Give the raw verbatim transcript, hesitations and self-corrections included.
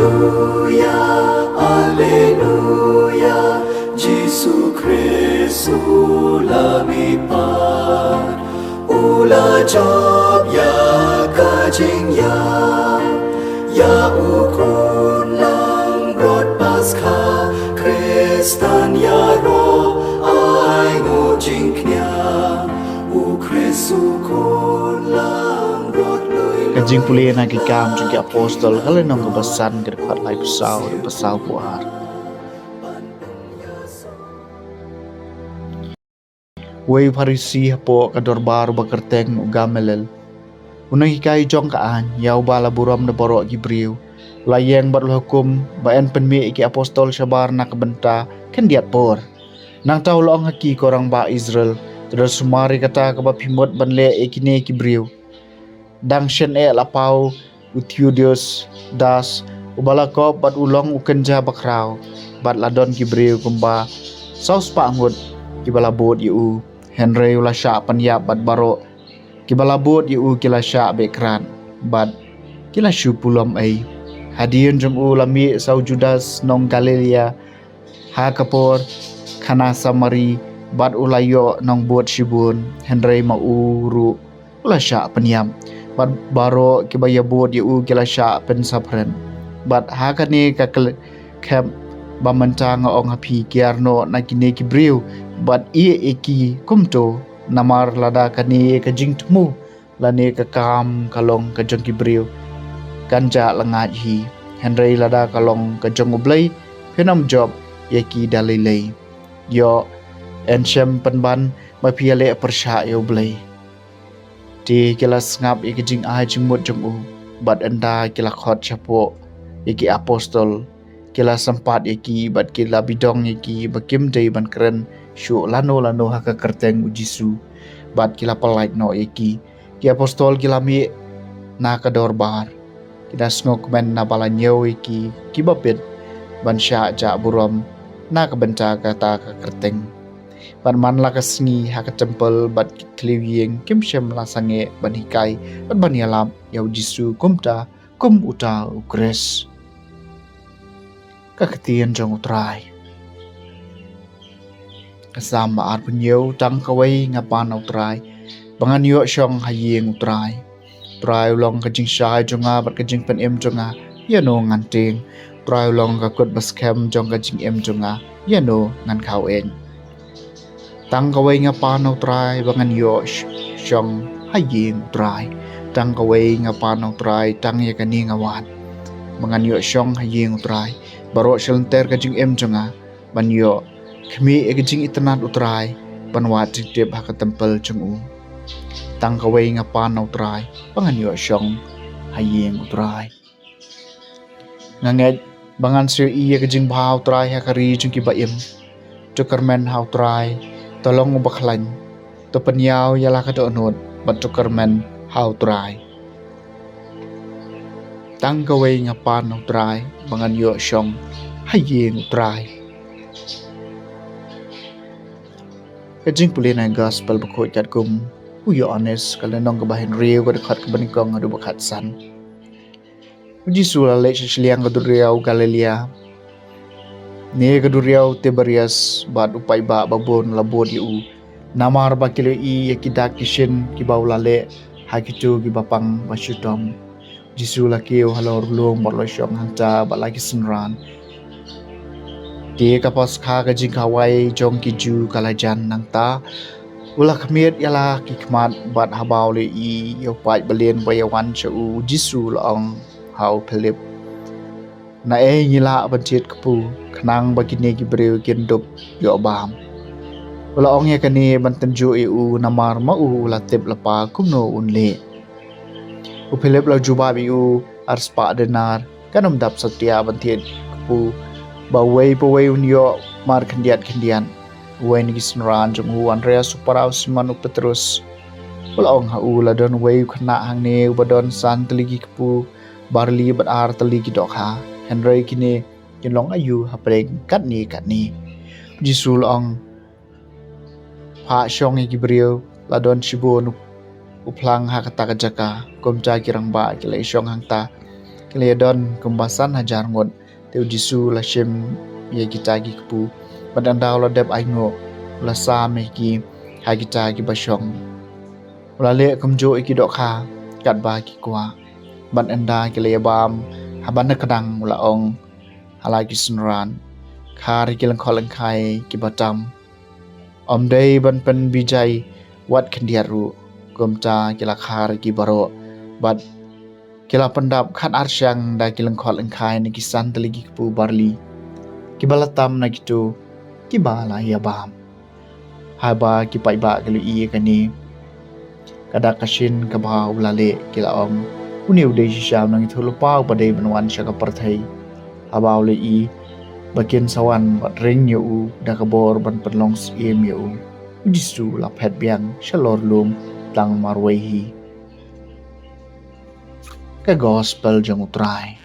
Alleluia, Alleluia, Jisu Khrist u la mihpat, u la jop ïa ka jingïap, ïa u khun langbrot Paskha, Khristan ïaroh ai nguh jingkñia, u Khrist u khun langbrot lui. Ka jingpule na Ki Kam jong ki Apostol, ka lynnong kaba san, ka dkhot laiphew saw haduh ba sawphew ar. Uwei u Pharisi hapoh ka dorbar uba kyrteng u Gamaliel, u nonghikai jong ka aiñ, ïa uba la burom da baroh ki briew, u la ïeng bad u la hukum ba yn pynmih ïa ki apostol shabar na ka bynta khyndiat por. Nangta u la ong ha ki, Ko rangbah Israel, to da sumar ïa kata kaba phi mut ban leh ïa kine ki briew. Dang shen eh la paw u Theudas, uba la kop bad u long u kynja bakhraw, bad la don ki briew kumba saw spah ngut kiba la bud ïa u. Hynrei u la shah pynïap bad baroh kiba la bud ïa u ki la shah beh krad bad ki la shu pulom ei. Hadien jong u la mih sa u Judas nong Galilaïa, ha ka por Kana Samari, bad u la ïoh nongbud shibun, hynrei ma u ruh u la shah pynïap, bad baroh kiba ïabud ïa u ki la shah pynsaphriang. Bad ha kane ka kle-, khep ba mynta nga ong ha phi, kiar noh na kine ki briew bad ïeh ïa ki kumto, namar lada kane ka jingthmu lane ka kam ka long ka jong ki briew, kan jah lyngngoh hi. Hynrei lada ka long ka jong U Blei, phin ym jop ïa ki da lei lei. Ïoh, yn shem pynban ba phi ïaleh pyrshah ïa U Blei. Te ki la sngap ïa ka jingai jingmut jong u, bad ynda ki la khot shapoh ïa ki apostol, ki la sympat ïa ki bad ki la bidong ïa ki ba kim dei ban kren shuh lano lano ha ka kyrteng U Jisu, bad ki la pyllait noh ïa ki. Ki apostol ki la mih na ka dorbar, ki da sngewkmen naba la ñiew ïa ki kiba bit ban shah jah burom na ka bynta kata ka kyrteng. Bad man la ka sngi ha ka templ bad ki thliew ïing kim shym la sangeh ban hikai bad ban ïalap ïa U Jisu kumta kum uta U Khrist. Ka ktien jong U Trai. Ka Salm ba arphew hynñiew. Tang kawei nga pan, ah U Trai, ba ngan ïoh shong ha ïing U Trai. U Trai u long ka jingshai jong nga bad ka jingpynim jong nga, ïano ngan tieng? U Trai u long ka kut ba skhem jong ka jingim jong nga, ïano ngan khaw ïeng? Tang kawei nga pan, ah U Trai, ba ngan ïoh sh-, shong ha ïing U Trai. Tang kawei nga pan, ah U Trai, tang ïa kane nga wad, ba ngan ïoh shong ha ïing U Trai baroh shalynter ka jingim jong nga, ban ïoh khmih ïa ka jingitynnad U Trai, ban wad jingtip ha ka templ jong u. Tang kawei nga pan, ah U Trai, ba ngan ïoh shong ha ïing U Trai. Nga ngeit ba ngan sa ïohi ïa ka jingbha U Trai ha ka ri jong kiba im. To kyrmen ha U Trai, to long uba khlaiñ, to pynïaw ïa la ka dohnud, bad to kyrmen ha U Trai. Tang kawei nga pan, ah U Trai, ba ngan ïoh shong ha ïing U Trai. Ka jingpule na Gospel bakhuid katkum u Ïoannis, ka lynnong kaba hynriew, ka dkhot kaba nyngkong haduh ba khatsan. U Jisu u la leit sha shiliang ka duriaw Galilaïa, ne ka duriaw Tiberias, bad u paidbah babun u la bud ïa u, namar ba ki la ïohi ïa ki dak ki shin kiba u la leh ha kito kiba pang ba shitom. U Jisu u la kiew halor u lum bad u la shong hangta bad la ki synran. Te ka Paskha, ka jingkhawai jong ki Jiw, ka la jan. Nangta u la khmied ïa la ki khmat, bad haba u la ïohi ïa u paid balit ba ïawan sha u, u Jisu u la ong ha u Philip, naei ngi lah ban thied kpu khnang ba kine ki briew kin dup ïoh bam? U la ong ïa kane ban tynjuh ïa u, namar ma u u la tip lypa kumno un leh. U Philip u la jubab ïa u, ar spah denar kan ym dap satia ban thied kpu ba uwei pa uwei un ïoh mar khyndiat khyndiat. Uwei na ki synran jong u, Andreas u para u Simon u Petrus, u la ong ha u, la don uwei u khynnah hangne uba don san tylli ki kpu barli bad ar tylli ki dohkha. Hynrei kine kin long aïu hapdeng katne katne? U Jisu u la ong, phah shong ïa ki briew. La don shibun u phlang ha kata ka jaka, kumta ki rangbah ki la ïashong hangta. Ki la ïadon kumba san hajar ngut, te u Jisu u la shim ïa kita ki kpu, bad ynda u la dep ainguh, u la sam ïa ki ha kita kiba shong. U la leh kumjuh ïa ki dohkha katba ki kwah, bad ynda ki la ïabam ha bynta kdang, u la ong ha la ki synran: Khar ïa ki lyngkot lyngkhai kiba tam. Ym dei ban pynbijai wat khyndiat ruh. Kumta ki la khar ïa ki baroh, bad ki la pyndap khat ar shyiang da ki lyngkot lyngkhai na ki san tylli ki kpu barli kiba la tam na kito kiba la ïabam. Haba ki paidbah ki la ïohi ïa kane, ka dak ka shin kaba u la leh, ki la ong: Une u dei shisha u nongïathuhlypa uba dei ban wan sha ka pyrthei. Haba u la ïohi ba kin sa wan bad ring ïa u da ka bor ban pynlong syiem ïa u, u Jisu u la phet biang shalor lum tang marwei hi. Ka Gospel jong U Trai.